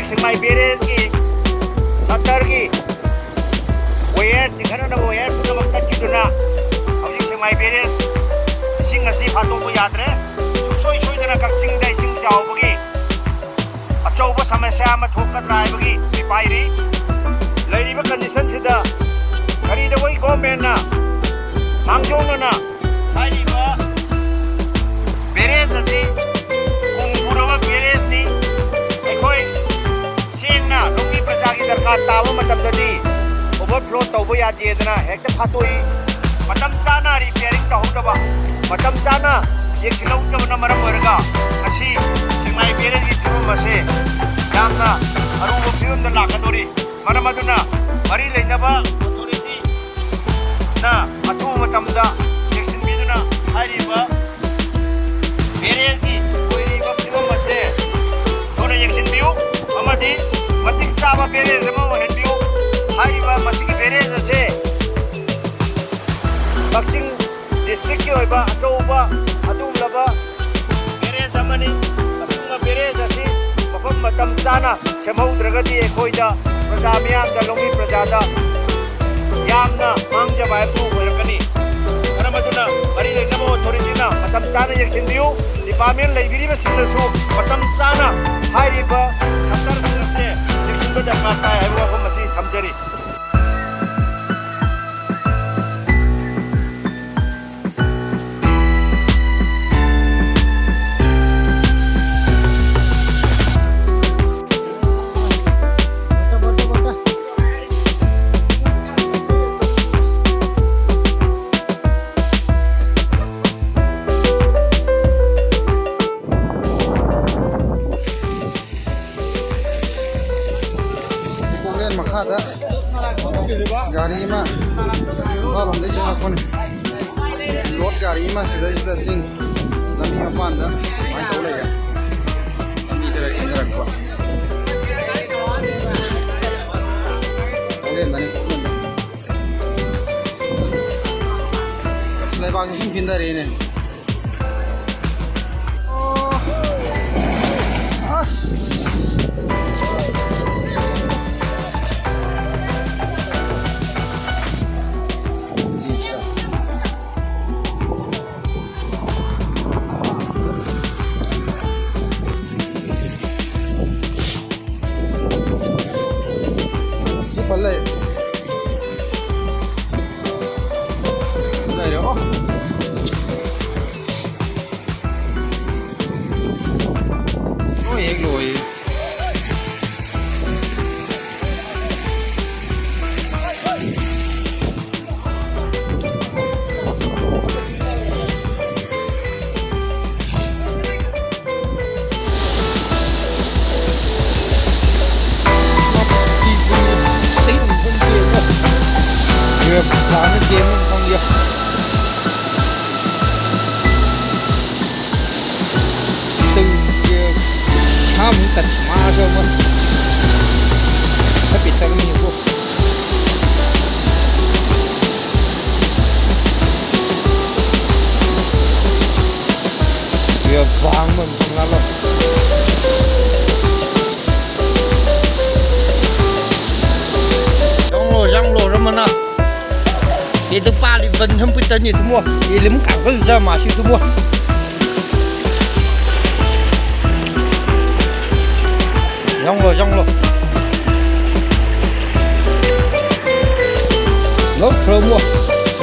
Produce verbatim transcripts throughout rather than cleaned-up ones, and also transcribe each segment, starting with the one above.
ꯁꯦꯛꯃꯥꯏ ꯕꯦꯔꯦꯖꯀꯤ ꯁꯇꯔꯒꯤ ꯋꯦꯌꯔ ꯆꯤꯡꯈꯠꯅꯅꯕ ꯋꯦꯌꯔ ꯄꯨꯝꯅꯃꯛ ꯇꯠꯈꯤꯗꯨꯅ ꯍꯧꯖꯤꯛ ꯁꯦꯛꯃꯥꯏ ꯕꯦꯔꯦꯖ ꯏꯁꯤꯡ ꯑꯁꯤ ꯐꯥꯠꯇꯣꯛꯄ ꯌꯥꯗ꯭ꯔꯦ꯫ ꯁꯨꯡꯁꯣꯏ ꯁꯣꯏꯗꯅ ꯀꯛꯆꯤꯡꯗ ꯏꯁꯤꯡ ꯆꯥꯎꯕꯒꯤ ꯑꯆꯧꯕ ꯁꯃꯁ꯭ꯌꯥ ꯑꯃ ꯊꯣꯛꯀꯗ꯭ꯔꯥ ꯍꯥꯏꯕꯒꯤ ꯃꯤꯄꯥꯏꯔꯤ꯫ ꯂꯩꯔꯤꯕ ꯀꯟꯗꯤꯁꯟꯁꯤꯗ ꯀꯔꯤꯗꯧꯕꯩ ꯒꯣꯔꯃꯦꯟꯅ ꯃꯥꯡꯖꯧꯅꯅ ꯍꯥꯏꯔꯤꯕ ꯕꯦꯔꯦꯖ ꯑꯁꯤ ꯀꯣꯡꯕꯨꯔꯕ ꯕꯦꯔꯦꯖꯅꯤ꯫ ꯑꯩꯈꯣꯏ ꯁꯦꯡꯅ ꯂꯧꯃꯤ ꯄ꯭ꯔꯖꯥꯒꯤ ꯗꯔꯀꯥꯔ ꯇꯥꯕ ꯃꯇꯝꯗꯗꯤ ꯑꯣꯚꯔꯐ꯭ꯂꯣ ꯇꯧꯕ ꯌꯥꯗꯦꯗꯅ ꯍꯦꯛꯇ ꯐꯥꯠꯇꯣꯛꯏ꯫ ꯃꯇꯝ ꯆꯥꯅ ꯔꯤꯄꯤꯌꯥꯔꯤꯡ ꯇꯧꯍꯧꯗꯕ, ꯃꯇꯝ ꯆꯥꯅ ꯌꯦꯡꯁꯤꯜꯍꯧꯗꯕꯅ ꯃꯔꯝ ꯑꯣꯏꯔꯒ ꯉꯁꯤ ꯁꯦꯛꯃꯥꯏ ꯕꯦꯔꯦꯖꯀꯤ ꯐꯤꯕꯝ ꯑꯁꯦ ꯌꯥꯝꯅ ꯑꯔꯨꯕ ꯐꯤꯕꯝꯗ ꯂꯥꯛꯀꯗꯧꯔꯤ꯫ ꯃꯔꯝ ꯑꯗꯨꯅ ꯃꯔꯤ ꯂꯩꯅꯕ ꯑꯣꯊꯣꯔꯤꯇꯤꯅ ꯑꯊꯨꯕ ꯃꯇꯝꯗ ꯌꯦꯡꯁꯤꯟꯕꯤꯗꯨꯅ ꯍꯥꯏꯔꯤꯕ ꯕꯦꯔꯦꯖꯀꯤ ꯑꯣꯏꯔꯤꯕ ꯐꯤꯕꯝ ꯑꯁꯦ ꯊꯨꯅ ꯌꯦꯡꯁꯤꯟꯕꯤꯌꯨ ꯑꯃꯗꯤ ꯃꯇꯤꯛ ꯆꯥꯕ ꯕꯦꯔꯦꯖ ꯑꯃ ꯑꯣꯏꯍꯟꯕꯤꯌꯨ꯫ ꯍꯥꯏꯔꯤꯕ ꯃꯁꯤꯒꯤ ꯕꯦꯔꯦꯖ ꯑꯁꯦ ꯀꯛꯆꯤꯡ ꯗꯤꯁꯇ꯭ꯔꯤꯛꯀꯤ ꯑꯣꯏꯕ ꯑꯆꯧꯕ ꯑꯗꯨꯒꯨꯝꯂꯕ ꯕꯦꯔꯦꯖ ꯑꯃꯅꯤ꯫ ꯑꯁꯤꯒꯨꯝꯕ ꯕꯦꯔꯦꯖ ꯑꯁꯤ ꯃꯐꯝ ꯃꯇꯝ ꯆꯥꯅ ꯁꯦꯝꯍꯧꯗ꯭ꯔꯒꯗꯤ ꯑꯩꯈꯣꯏꯗ, ꯄ꯭ꯔꯖꯥ ꯃꯤꯌꯥꯝꯗ, ꯂꯧꯃꯤ ꯄ꯭ꯔꯖꯥꯗ ꯌꯥꯝꯅ ꯃꯥꯡꯖꯕ ꯍꯥꯏꯕꯗꯨ ꯑꯣꯏꯔꯛꯀꯅꯤ꯫ ꯃꯔꯝ ꯑꯗꯨꯅ ꯃꯔꯤ ꯂꯩꯅꯕ ꯑꯣꯊꯣꯔꯤꯇꯤꯅ ꯃꯇꯝ ꯆꯥꯅ ꯌꯦꯡꯁꯤꯟꯕꯤꯌꯨ꯫ ꯗꯤꯄꯥꯔꯠꯃꯦꯟ ꯂꯩꯕꯤꯔꯤꯕꯁꯤꯡꯅꯁꯨ ꯃꯇꯝ ꯆꯥꯅ ꯍꯥꯏꯔꯤꯕ ꯁꯇꯔꯁꯤꯡ ꯑꯁꯦ ꯌꯦꯡꯁꯤꯟꯕ ꯗꯔꯀꯥꯔ ꯇꯥꯏ ꯍꯥꯏꯕ ꯋꯥꯐꯝ ꯑꯁꯤ ꯊꯝꯖꯔꯤ꯫ ꯀꯣꯛꯂꯦꯟ ꯃꯈꯥꯗ ꯒꯥꯔꯤ ꯑꯃ ꯏꯝꯐꯥꯜ ꯂꯣꯝꯗꯒꯤ ꯆꯪꯉꯛꯄꯅꯤ꯫ ꯂꯣꯗ ꯒꯥꯔꯤ ꯑꯃ ꯁꯤꯗꯩꯁꯤꯗ ꯆꯤꯡ ꯂꯝꯕꯤ ꯃꯄꯥꯟꯗ ꯑꯗꯨꯃꯥꯏꯅ ꯇꯧ ꯂꯩꯔꯦ꯫ ꯂꯝꯕꯤ ꯈꯔ ꯏꯪꯊꯔꯛꯄ꯫ ꯀꯣꯛꯂꯦꯟꯗꯅꯤ, ꯀꯣꯛꯂꯦꯟꯗ꯫ ꯑꯁ, ꯂꯩꯕꯥꯛꯁꯤ ꯁꯨꯝ ꯀꯤꯟꯊꯔꯛꯑꯦꯅꯦ꯫ ꯑꯁ꯫ Dame game không ya. Sing ke sam ta ma jo ma. Tapi tak ni ko. Ya bang man la lo. Jong lo, jong lo, ramana. Ye tu pa li van ham puta ni tu mo. Ye lim ka gal za ma si tu mo. Jong lo, jong lo. Lo pro mo.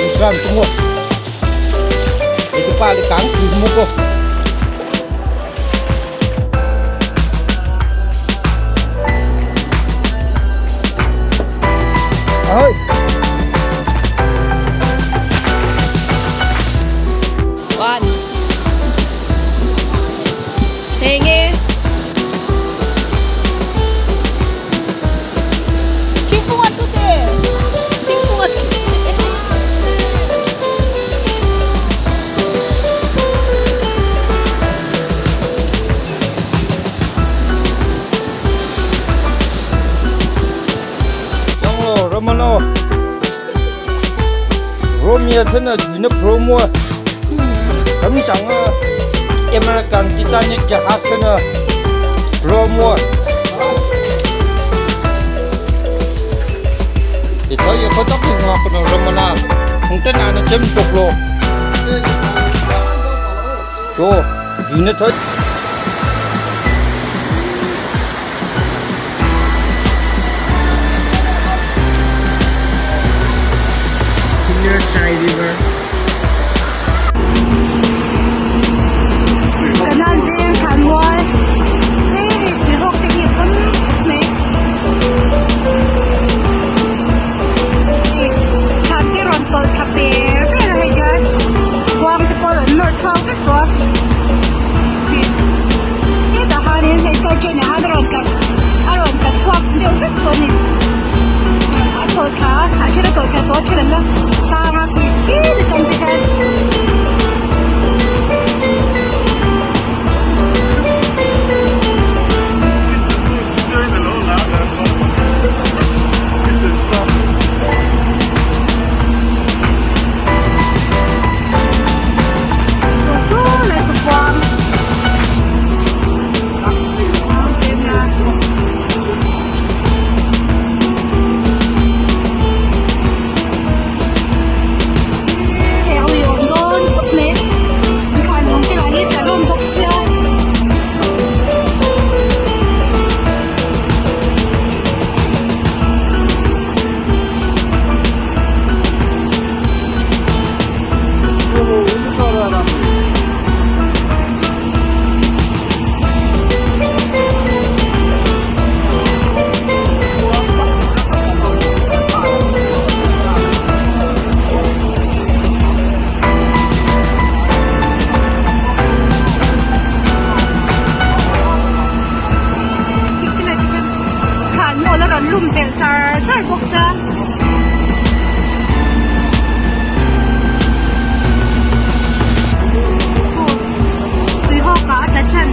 Islam tu mo. Ye tu pa li kang tu mo ko. Ơi. One. Thế nghe. Chính phủ ăn tôi tệ. Chính phủ ăn tôi tệ. Jong lo, ramano. Romia thana juna promo. Kam changa American Titanic jahaz thana promo. Ito ye kotak ni ngak no ramana. Hungtan ana chem choklo. Cho, unit thôi. Clear Chai River. Kanan veng khan wai. Hei, hei, hei, hok te hi pun me. Hei, khan te ron tol tha pe, pe la hei jan. Wang te pol an nor chau. Tua. Heta hanin hei sa chen han ron ka. A ron ka chuak deu vek ko ni. A to Ka, ka chira to ka to chira la. Ta ma ki ki de chong te ka. So, so, let's go. Khan no la ran lum tel char char bawk sa. Tui hawkah a tla ṭan.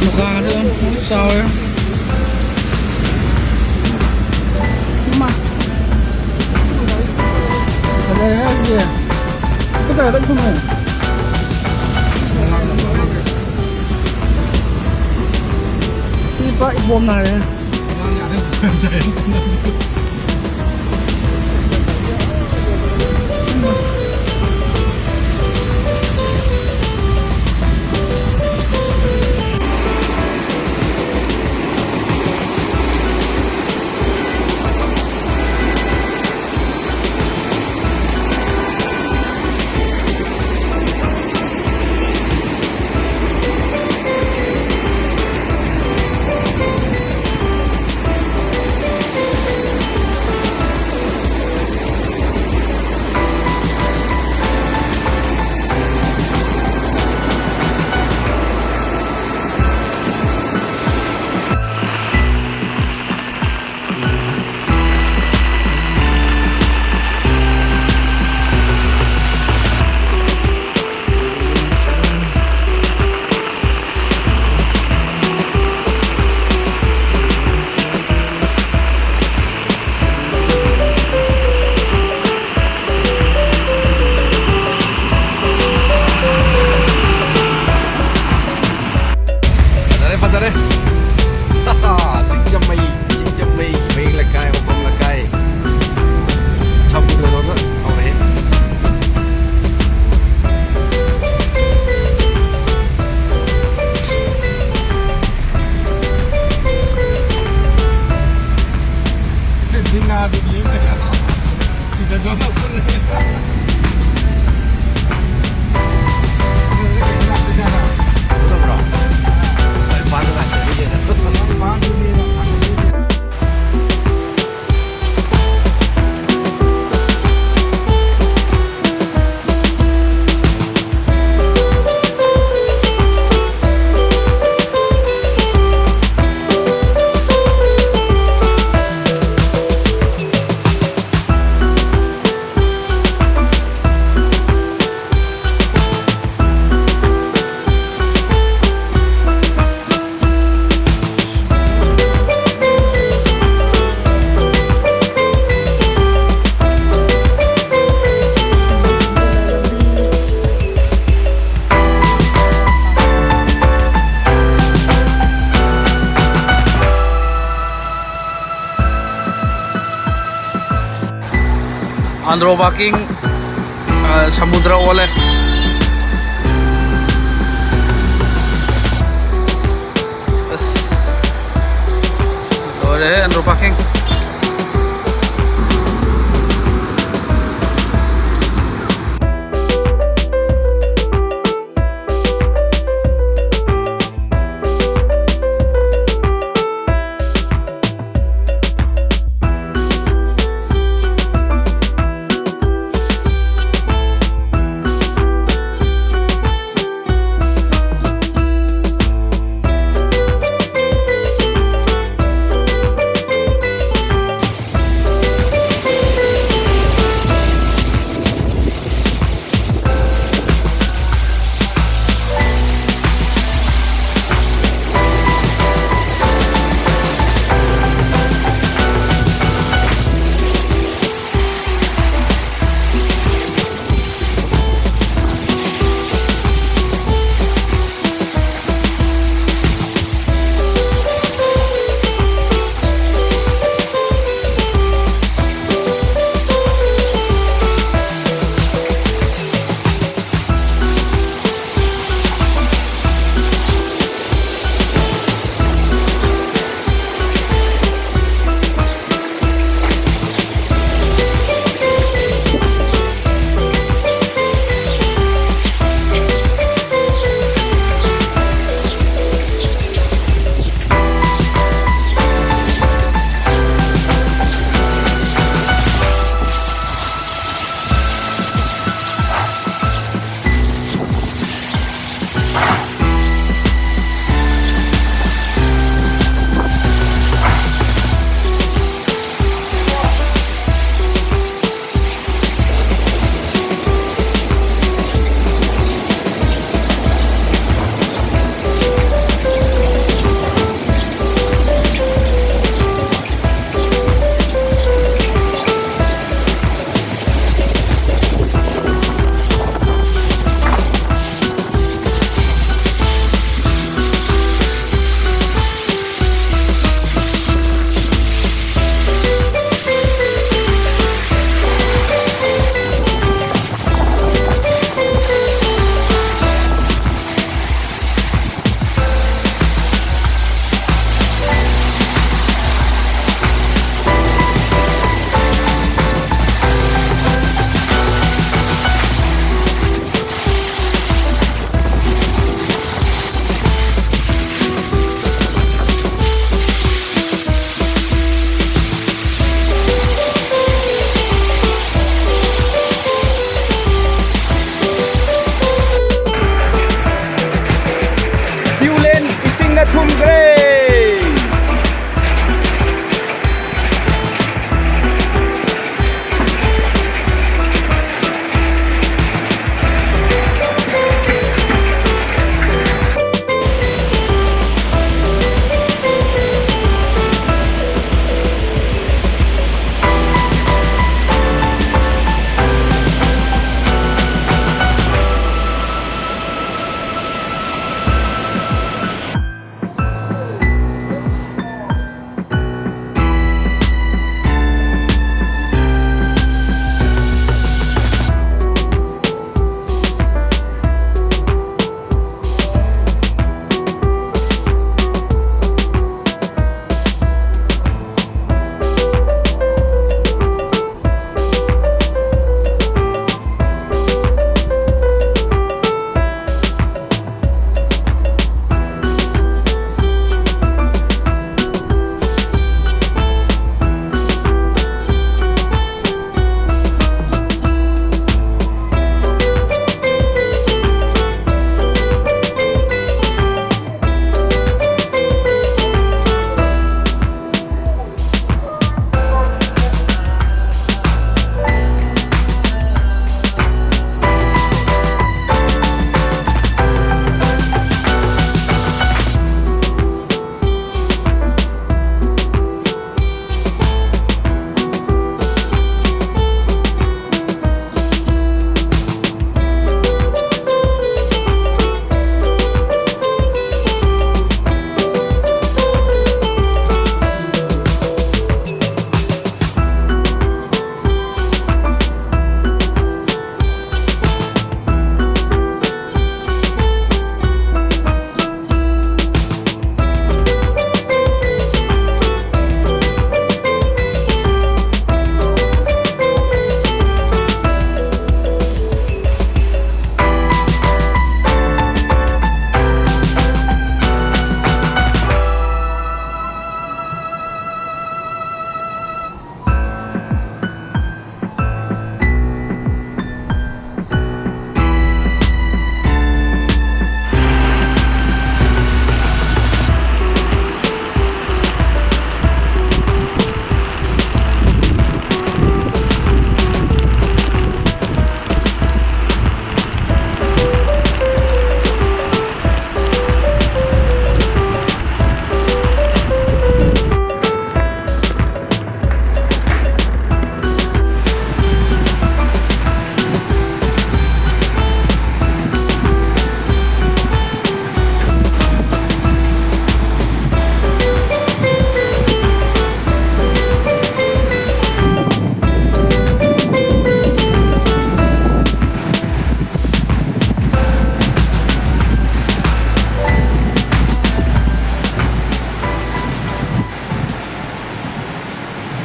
Nukha ka dun, sour. Mama. Ada lagi. Kita ada kumai. Ini Pak, ibu mana ya? Andro parking, ꯑ, ꯁꯃꯨꯗ꯭ꯔ ꯑꯣꯜꯂꯦ꯫ ꯑꯁ, ꯂꯣꯏꯔꯦꯍꯦ, Andro parking.